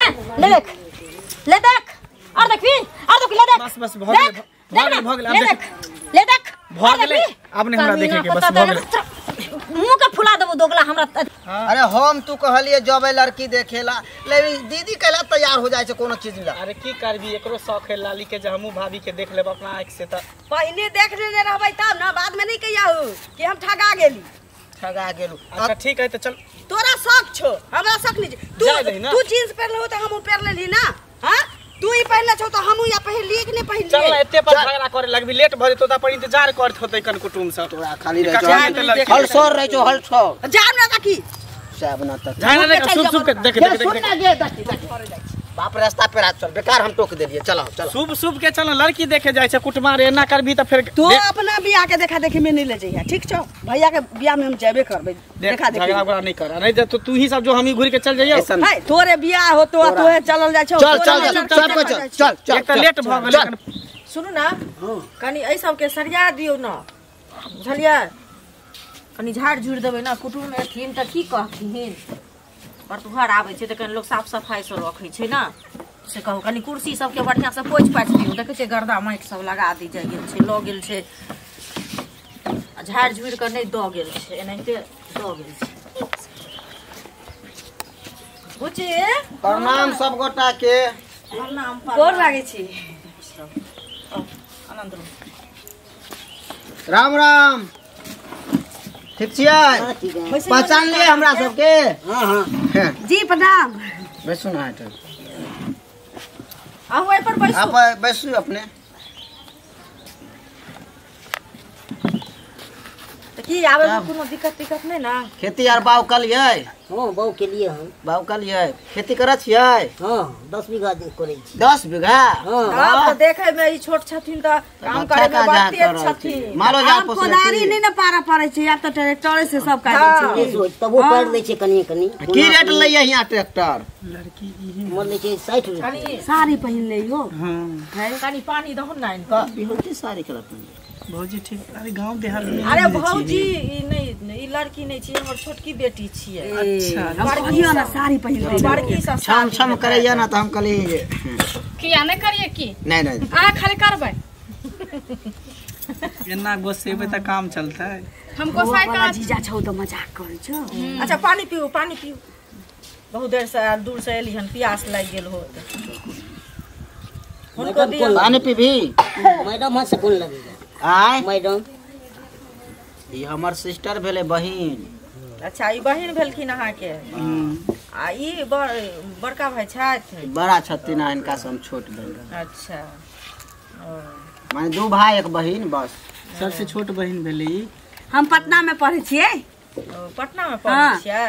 ना ले देख ले देख और देखबी और देख ले देख बस बस भ गेलै भ गेलै ले देख ले देख भ गेलै अब नहीं हमरा देखे के बस भ गेलै मुंह के फुला देबो दोगला हमरा। अरे हम तू कहलिए जबे लड़की देखेला ले दीदी कहला तैयार हो जाय छै कोनो चीज ला। अरे की करबी एकरो शौक है लाली के जे हमहू भाभी के देख लेब अपना आंख से त पहले देख लेने रहबै तब ना बाद में नहीं कहियाहू कि हम ठगा गेली ठगा गेलू। अच्छा ठीक है त चल तोरा शौक छो हमरा शौक नहीं तू तू जींस पहनले हो त हमहू पहन लेली ना। हां तू ही पहनले छौ त हमहू या पहिनलिए कि नहीं पहिनलिए। चल एते पर झगड़ा करे लगबी लेट भ जेतो त पर इंतजार करत होतै कन कुटुम सब तोरा खाली रह छौ हलसोर रह छौ हलसोर जान ना काकी साहब ना त जान ना शुभ शुभ के देख देख सुन ना गे देख देख बाप रास्ता पे रात चल बेकार हम टोक देलिए चलो चलो शुभ शुभ के चल लड़की देखे जाय छै कुटुमार एना करबी त फेर तू अपना बियाह के देखा देखी में नहीं ले जइहा ठीक छौ भैया के बियाह में हम जाबे करबै देखा देखी झगड़ा उगड़ा नहीं कर नहीं त तू ही सब जो हम ही घुर के चल जइयो है तोरे बियाह हो तो तोहे चलल जाय छौ चल चल सब को चल चल चल एक त लेट भ गेल। सुनू ना कनी एहि सब के सरिया दियौ ना बुझलियै कनी झाड़ झुड़ देबै ना कुटुम एथिन त की कहथिन पर आबै छै तऽ कनी लोक साफ सफाइ से रखै छै ना से कहू कनी कुर्सी सबके बढ़िआँ से पोछि पाछि दियौ देखै छियै गर्दा माटि सब लगा दी जाइ गेल छै लऽ गेल छै आ झाड़ि झुड़ि कऽ नहि दऽ गेल छै एनाहिते दऽ गेल छै। बुच्ची प्रणाम सब गोटा के प्रणाम गोर लागै छी आनंद रहू राम राम ठीक छियै पहचान लिए हमरा सबके। हां हां जी प्रणाम बैसू ना हट आहू एहि पर बैसू आप बैसू अपने त की आबै में कोनो दिक्कत तिक्कत नहीं ना। खेती आर बाव कलियै? हां बाव केलियै हम बाव कलियै। खेती करै छियै? हां 10 बीघा करै छी। 10 बीघा? हां तब त देखै में ई छोट छथिन त काम करे में बड़ तेज छथिन। मालो जाल पोसै छी कोदारी नहीं ना पारा पड़ै छै आब त ट्रैक्टर से सब काज छै तबो कर दै छै कनी कनी। की रेट लइयै हिया ट्रैक्टर? लड़की ई मोल लै छै 60 रुपया। साड़ी पहिन लइयो। हां कनी पानी दहुन ना इनका बिहोती साड़ी के पहिन भौजी ठीक। अरे गांव देहात में अरे भौजी ई नहीं ई लड़की नहीं छी हमर छोटकी बेटी छियै। अच्छा बड़की ना साड़ी पहिन ले बड़की सा छम छम करैया ना त हम कहलियै जे किया नहीं करिए की नहीं नहीं आ खाली करबै एना गोसेबै त काम चलतै हम गोसाई का जीजा छौ त मजाक करै छौ। अच्छा पानी पीऊ पानी पीऊ बहुत देर से दूर से एली हन प्यास लागि गेल होत हुनको दियौ पानी पीबी। मैडम हाथ से कोन लगेगा? आय मैडम ई हमर सिस्टर भेलै बहिन। अच्छा ई बहिन भेलखिन अहाँ के आ ई बड़का भाई छथि? बड़ा छथिन आ इनका से हम छोट भेल। अच्छा माने 2 भाई 1 बहिन बस। सबसे छोट बहिन भेलै ई। हम पटना में पढ़ै छियै। पटना में पढ़ै छियै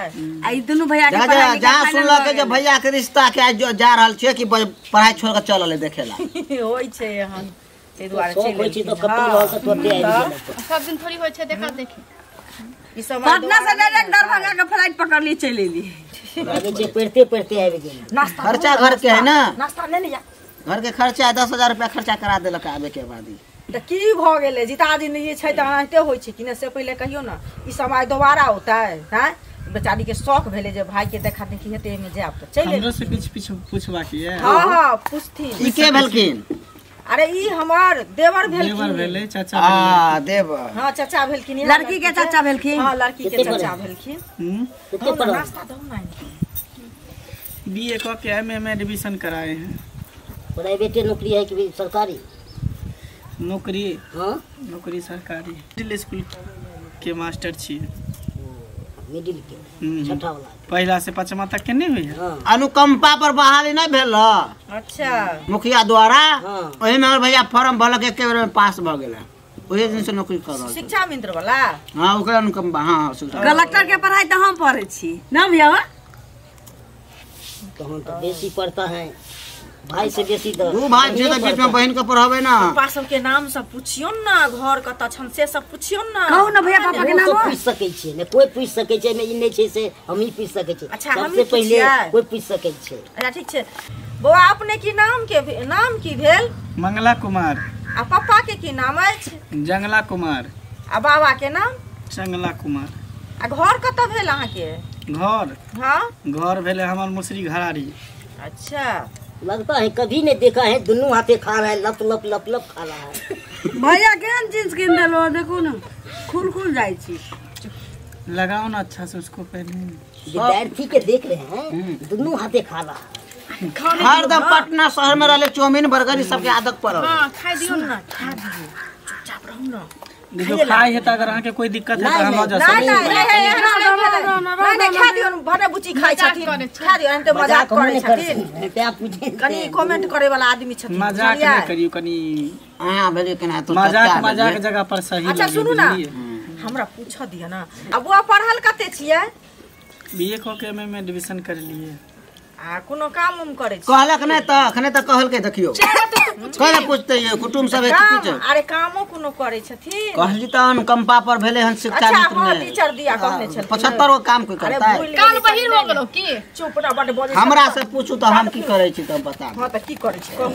आ ई दुनू भैया के पढ़ाई जहाँ सुनलक जे भैया के रिश्ता के आज जा रहल छियै कि पढ़ाई छोड़ के चलल देखेला होइ छै एहन ताहि दुआरे चलि होइ छै त कतौ रहल त तुरते आबि गेल। सब दिन थोड़ी होइ छै देखा देखी ई समय पटना से डायरेक्ट दरभंगा के फ्लाइट पकड़ली चलि एली। लागै छै पढ़ते पढ़ते आबि गेल। नाश्ता खर्चा घर के है ना नाश्ता ले लिया घर के खर्चा 10,000 रुपया खर्चा करा देलक आबे के बाद। त की भ गेलै जिता जिंदगी छै त एनाहिते होइ छै कि ने से पहिले कहियो ना ई समय दोबारा औतै हैं बेचारी के शौक भेलै जे भाई के देखा देखी हेतै एमे जायब त चलि हमरो से किछ किछ पूछबा की है। हां हां पूछथिन। ई के भेलखिन? अरे ई हमार देवर भेलखिन। देवर भेलै चाचा आ देवर। हां चाचा भेलखिन लड़की के चाचा भेलखिन। हां लड़की के चाचा भेलखिन। कते पढ़ल? नाश्ता दहु ना। बीए क के एमए में एडमिशन कराए हैं। प्राइवेट नौकरी है कि सरकारी नौकरी? हां नौकरी सरकारी। मिडिल स्कूल के मास्टर छी। मिडिल के छठा वाला पहला से पांचवा तक के नहीं हुई है। अनुकंपा पर बहाली नहीं भेल। अच्छा मुखिया द्वारा ओही में हमर भैया फॉर्म भरलक एक बेर में पास भ गेल ओही दिन से नौकरी कर रहल। शिक्षा मित्र वाला? हां ओकरा अनुकंपा। हां शिक्षा कलेक्टर के पढ़ाई त हम पढ़ै छी ना भैया तहन त बेसी पढ़ता है भाई से बेसी त दू भाई छै त बीच में बहिन के पढ़ाबै ना। पापा सब के नाम सब पूछियो ना घर कत छन से सब पूछियो ना। कहू ना भैया पापा के नाम पूछ सकै छी ने कोई पूछ सकै छै ने ई नै छै से हम ही पूछ सकै छी। अच्छा सबसे पहिले कोई पूछ सकै छै। अच्छा ठीक छै बौआ अपने की नाम के नाम की भेल? मंगला कुमार। आ पापा के की नाम अछि? जंगला कुमार। आ बाबा के नाम? चंगला कुमार। आ घर कत भेल अहाँ के? घर? हां घर भेलै हमर मुसरी घरारी। अच्छा लगता है कभी नहीं देखा है, दोनों हाथे खा रहा है, लप लप लप लप खा रहा है। भैया केहन जींस किन देलो देखू ना, खुल खुल जाइ छी। लगाओ ना अच्छा से उसको पहले। विद्यार्थी के देख रहे हैं, दोनों हाथे खा रहा है। हरदम पटना शहर में रहले चाउमीन बर्गर सब के आदत पड़ल। हां खाइ दियो ना, खा दियो, चुपचाप रहू ना। देखो खाई है त अगर अहाँ के कोई दिक्कत है त हम जा नहीं नहीं नहीं खा दियो भरे बुची खाई छथिन, खा दियो एहन त मजाक करै छथिन। ते आप पूछे कनी कमेंट करे वाला आदमी छथिन, मजाक नहीं करियो कनी। हां भेलियो केना तो मजाक मजाक जगह पर सही। अच्छा सुनू ना, हमरा पूछ दियो ना, अब बुआ पढ़ल कते छियै? बीए क के एम में एडमिशन कर लिए। आ कोनो काम उम करै छी? कहलक नै त अखने त कहलकै, देखियो कहला पूछते ये कुटुम सब है की। अरे कामो कोनो करै छथिन? कहली त अनुकंपा पर भेले हन शिक्षा मित्र में। अच्छा टीचर दिया कहने छथिन 75 गो काम कोई करता है। कान बहिर हो गेलो की? चुप ना बड बजै। हमरा से पूछू त हम की करै छी त बता। हां त की करै छी कहू।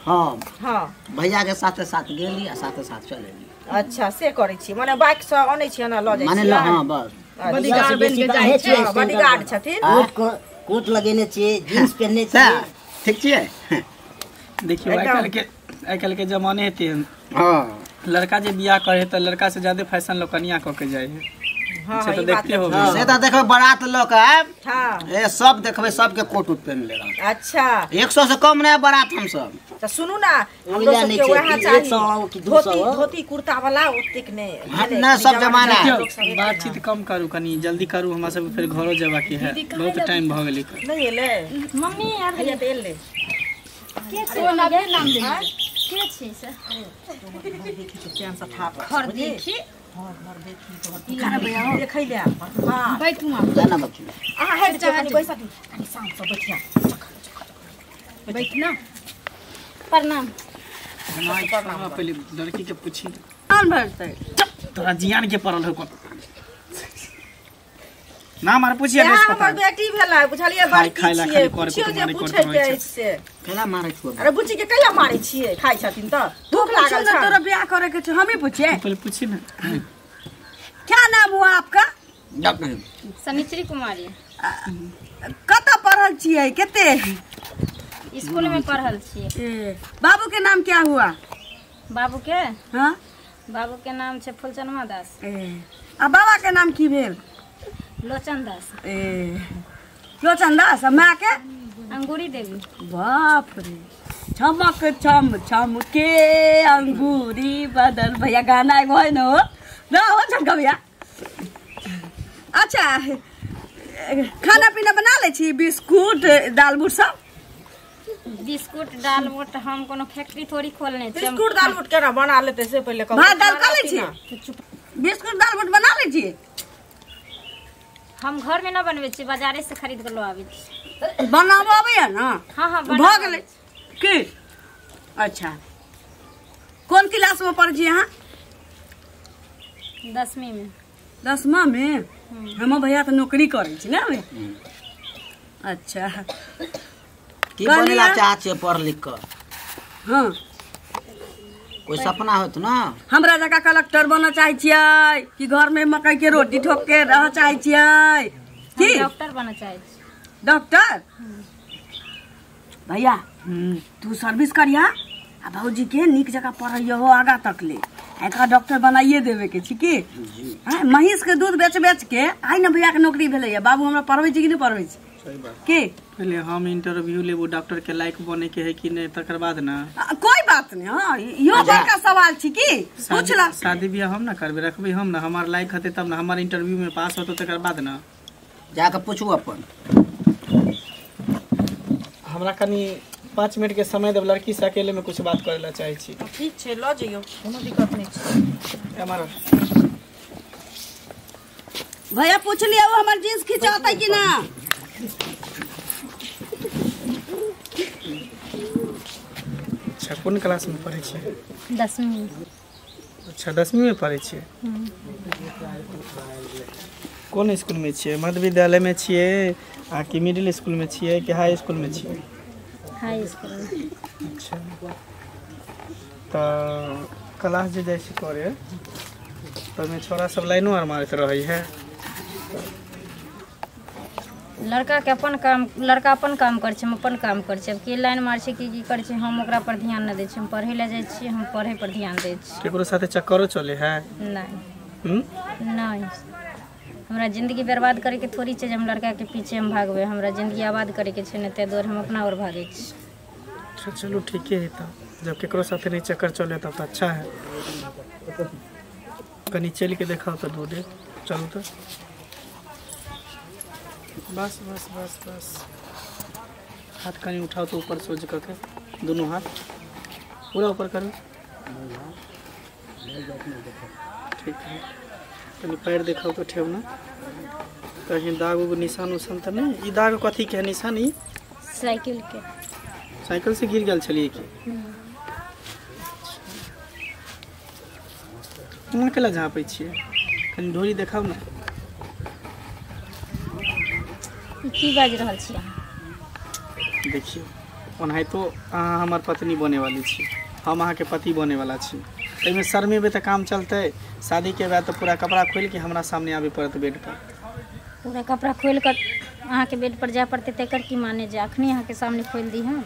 हां हां भैया के साथे साथ गेली आ साथे साथ चल एली। अच्छा से करै छी, माने बाइक से अनै छी ना ल जाइ छी? माने हां बस बॉडीगार्ड बन के जाइ छै। बॉडीगार्ड छथिन, कोट लगेने छियै, जींस पहनने छियै। ठीक छियै? देखियो आइ काल्हि के जमाने हेतै। हां लड़का जे बियाह करे त लड़का से ज्यादा फैशन लोग कनिया क के जाइ है। हां से तो देखते हो, से त देखबै बारात ल के आएब। हां ए सब देखबै सबके कोट उट पहन ले रहा। अच्छा 100 से कम नहीं बारात हम सब। त सुनू ना, हमरो सब के वएह चाही, धोती धोती कुर्ता वाला ओतेक नै ना सब जमाना। बातचीत कम करू कनी जल्दी करू, हमरा सब फिर घरो जेबा के है, बहुत टाइम भ गेलै। नहीं एले मम्मी आब भैया त एले के छै ना नाम ले के छै से? देखी तो चैन से थाप घर देखी, घर घर देखी तोहर खाना देखै ले। हां बैठू आ जाना बच्ची, अहाँ हट जाओ कनी बैसा दी, कनी शांत से बैठिया। बैठ ना। प्रणाम। प्रणाम। पहले लड़की के पूछी कौन भरतै तोरा जियान के पड़ल हो कोन ना मार पूछिया बेस पता। हमर बेटी भेलै बुझलियै, बड़की छियै, पूछियो जे पूछै के अछि से केला मारै छौ? अरे बुच्ची के केला मारै छियै? खाइ छथिन त भूख लागल छै। तोरा बियाह करे के छै, हमी पूछिए पहले पूछी ना। क्या नाम हुआ आपका? सनिचरी कुमारी। कत पढ़ल छियै? कते स्कूल में पढ़ल छियै। बाबू के नाम क्या हुआ? बाबू के? हां बाबू के नाम छै फुलचनमा दास। आ बाबा के नाम की भेल? लोचन दास। लोचन दास। माँ के? अंगूरी देवी। बाप रे, चमक चम चम के अंगूरी बदल। भैया गाना एगो है न हो ना हो झटका भैया। अच्छा खाना पीना बना ले छी? बिस्कुट दाल बूट सब? बिस्कुट दाल बूट हम कोनो फैक्ट्री थोड़ी खोलने छी। बिस्कुट दाल बूट केना बना लेते से पहले कहू। भात दाल खा ले छी? बिस्कुट दाल बूट बना ले छी? हम घर में न बनबै छी, बाजारे से खरीद के लो आबै छी। बनाबो आबैया ना? हां हां भ गेलै की? अच्छा कोन क्लास में पढ़ै छी अहाँ? 10वीं में। 10वां में? हमर भैया त नौकरी करै छी ना। अच्छा की बनेला चाह छियै पढ़ लिख के? हां कोई सपना होत ना? हमरा जका कलेक्टर बनऽ चाहै छियै कि घर में मकई के रोटी ठोक के रह चाहै छियै? की डॉक्टर बनऽ चाहै छी। डॉक्टर? भैया तू सर्विस करिया आ भौजी के नीक जगह पढ़ैयो हो आगा तक ले, एकरा डॉक्टर बनाइए देवे के छी की? हां महींस के दूध बेच बेच के आइ न भैया के नौकरी भेलैया। बाबू हमरा पढ़बै छी कि नहीं पढ़बै छी? सही बात की पहले हम इंटरव्यू लेबो डॉक्टर के लायक बने के है कि नहीं तकर बाद ना। कोई बात नहीं। हां इहो बड़का सवाल छी की पूछला। शादी बियाह हम ना करबे, रखबे हम ना, हमार लायक हते तब ना, हमार इंटरव्यू में पास होतो तकर बाद ना। जाके पूछू अपन। हमरा कनी 5 मिनट के समय देब, लड़की से अकेले में कुछ बात करे ला चाहे छी। ठीक छै ल जइयो, कोनो दिक्कत नहीं छै। हमारा भैया पूछ लिया वो हमर जींस खिंचाता कि ना? अच्छा कोन क्लास में पढ़ै छियै? 10वीं। अच्छा 10वीं में पढ़ै छियै। कोन स्कूल में छियै? मध्य विद्यालय में छियै आ कि मिडिल स्कूल में छियै कि हाई स्कूल में छियै? हाई स्कूल में। अच्छा त क्लास जे जाइ छी करे तमे छोरा सब लाइनो आर मारैत रहै है? लड़का के अपन काम, लड़का अपन काम करै छै, हम अपन काम करै छियै। आब के लाइन मारै छै की की करै छै हम ओकरा पर ध्यान नहि दै छियै। हम पढ़ै लए जाइ छियै, हम पढ़ै पर ध्यान दै छियै। केकरो साथे चक्करो चले है? नहि नहि, हमरा जिंदगी बर्बाद करैके थोड़ी छै जे हम लड़का के पीछे हम भागबै। हमरा जिंदगी आबाद करैके छै ने, ताहि दुआरे हम अपना और भागै छी। अच्छा चलू ठीके है तब, जब केकरो साथे नहीं चक्कर चले तब तो अच्छा है। कनी चल के देखाओ तो दूधे। चलू तो बस बस बस बस, हाथ कनी उठाओ तो ऊपर सोच करके, दोनों हाथ पूरा ऊपर करो। ठीक है, कनी पैर देखाओ तो ठेवना, कहीं दाग उग निशान उसान तो नहीं? ई दाग कथी के है निशान? ई साइकिल के। साइकिल से गिर गया छलिए की? अहाँ केला झाँपै छियै? कनी ढोरी देखाउ ने। की बाजि रहल छी अहाँ? देखियौ, ओनाहितो अहाँ हमर पत्नी बने वाली छी, हम अहाँके पति बने वाला छी। एहिमे शर्मेबै तऽ काम चलतै? शादी के बाद तऽ पूरा कपड़ा खोलि के हमरा सामने आबे पड़त बेड पर। पूरा कपड़ा खोलि कऽ अहाँके बेड पर जाय पड़तै, तकर की माने जे अखनी अहाँके सामने खोलि दी हम?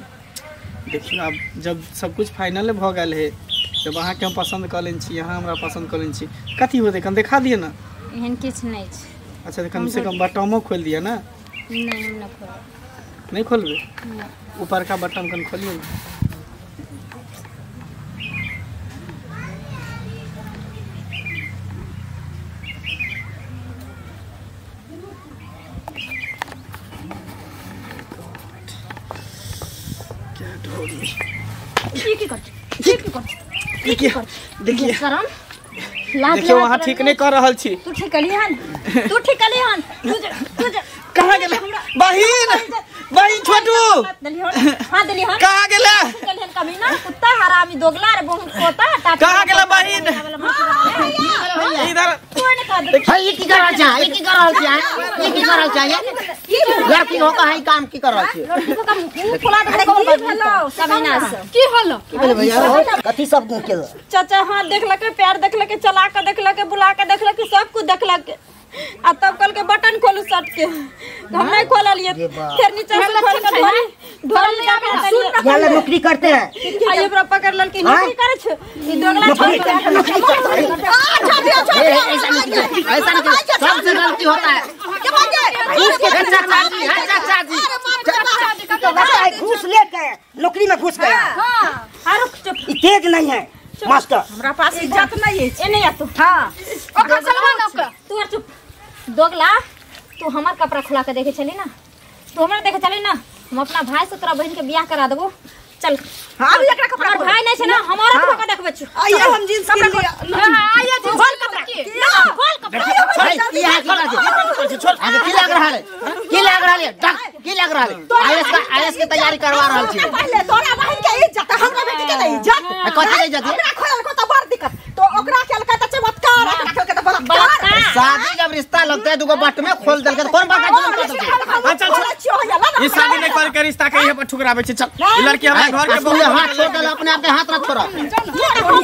देखियौ, आब जब सब कुछ फाइनल भऽ गेल है, जब अहाँके हम पसन्द कऽ लेने छी, अहाँ हमरा पसन्द कऽ लेने छी, कथी होतै कनि देखा दिअ ने। एहन किछु नहि छै। अच्छा तऽ कम से कम बटमो खोलि दिअ ने। नहि, हम नहि खोलबै। नहि खोलबै? ऊपरका बटम कनि खोलियौ ने। देखिए देखिए, देखियो अहाँ ठीक नहीं कर रहल छी। तू ठीक कली हन, तू ठीक कली हन, तू कहाँ गेलै बहिन? बहिन छोटू हां देली हन, कहाँ गेलै? कमीना कुत्ता हरामी दोगला रे बहुत कोता, कहाँ गेलै बहिन? इधर ये की कर रहल छै? ये की कर रहल छै? ये की कर रहल छै? लड़की हो का है काम की कर रहल छै? लड़की को मुंह खोला दे कौन भेलो कमीना से की होलो? की भेलै भैया? कथी सब केल? चाचा हां देखलके, पैर देखलके, चला के देखलके, बुला के देखलके, सब कुछ देखलके, आ तब कल के बटन खोलू शर्ट के, हम नहीं खोललिए। फिर नीचे से खोल के ढोरी ढोरी यहाँ ला नौकरी करते हैं। आइए हमरा पकड़ ललकी नौकरी करे छे ई दोगला छोड़। ऐसा नहीं, ऐसा नहीं, सबसे गलती होता है। चाचा जी तो लगता है घूस लेके नौकरी में घुस गया। हां रुक, चुप, तेज नहीं है मास्टर। हमरा पास इज्जत नहीं है। ए नहीं आ तू। हां ओकर चलवा ना ओकर। तू और चुप दोगला, तू हमर कपड़ा खोला के देखे चली ना, तू हमरा देखे चली ना, हम अपना भाई से तोरा बहन के बियाह करा देबो। चल। हां अभी एकरा कपड़ा हमर भाई नहीं छै ना, हमारा तो के देखबै छु। आइए हम जींस किन लिया। हां आइए जींस खोल कपड़ा, ना खोल कपड़ा। की है की कर छोड़, आगे की लाग रहल है? की लाग रहल है? डक की लाग रहल है? IS का IS के तैयारी करवा रहल छी। पहले तोरा बहन के इज्जत, हमरा बेटी के नहीं इज्जत। कथि के इज्जत? हमरा खोलल को त बड़ दिक्कत, तो ओकरा केलकै त चमत्कार, एकरा केलकै त बलात्कार। शादी जब रिश्ता लगते है दुगो बट में खोल देलकै त कोन बड़का जुलम कर देलकै? चल चल, ई शादी नहीं कर के रिश्ता के इहे पर ठुकराबै छै। चल, ई लड़की हमरा घर के बहुत हाथ छोड़ देल, अपने आप के हाथ न छोड़ा। ई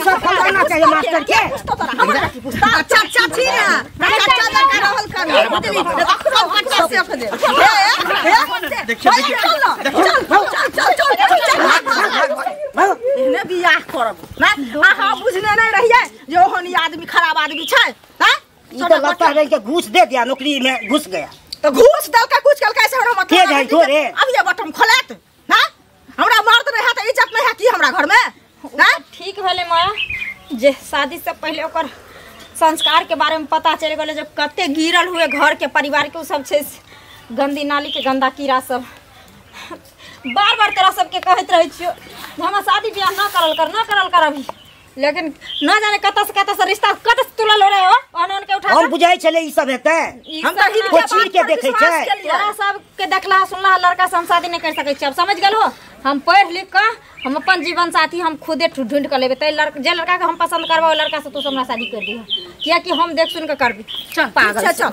सब खोलना चाहिए मास्टर के। अच्छा चाची ना चाचा लगा रहल कर सब बच्चा से दे। देखिए देखिए, चल चल चल चल, एहने बियाह करब ना। अहाँ बुझने नहीं रहिए जे ओहन आदमी खराब आदमी छै। हां ई तो लगता है कि घूस दे दिया, नौकरी में घुस गया। तो घूस देलकै कुछ केलकै से हमरा मतलब है थोड़े। अब ये बटम खोलत ना, हमरा मर्द नहीं है त इज्जत नहीं है की हमरा घर में ना? ठीक भेलै माया जे शादी से पहले ओकर संस्कार के बारे में पता चलि गेलै, जब कते गिरल हुए घर के परिवार के उ सब छै गंदी नाली के गंदा कीड़ा सब। बार बार तोरा सबके कहैत रहै छियो हमरा शादी बियाह ना करल कर, ना करल कर अभी, लेकिन ना जाने कतऽ से कतऽ से रिश्ता कतऽ से तुलल हो रहे हो ओहन के उठा। हम बुझाइ छलै ई सब हेतै, हम त हिनके चीर के देखै छै। तोरा सब के देखला सुनला लड़का से हम शादी नहीं कर सकै छी। अब समझ गेल हो, हम पढ़ लिख कऽ हम अपन जीवन साथी हम खुदे ढूंढ कऽ लेबै। तै लड़का जे लड़का के हम पसंद करबै ओहि लड़का से तू हमरा शादी कर दिह, कियाकि हम देख सुन कऽ करबी। चल पागल, चल।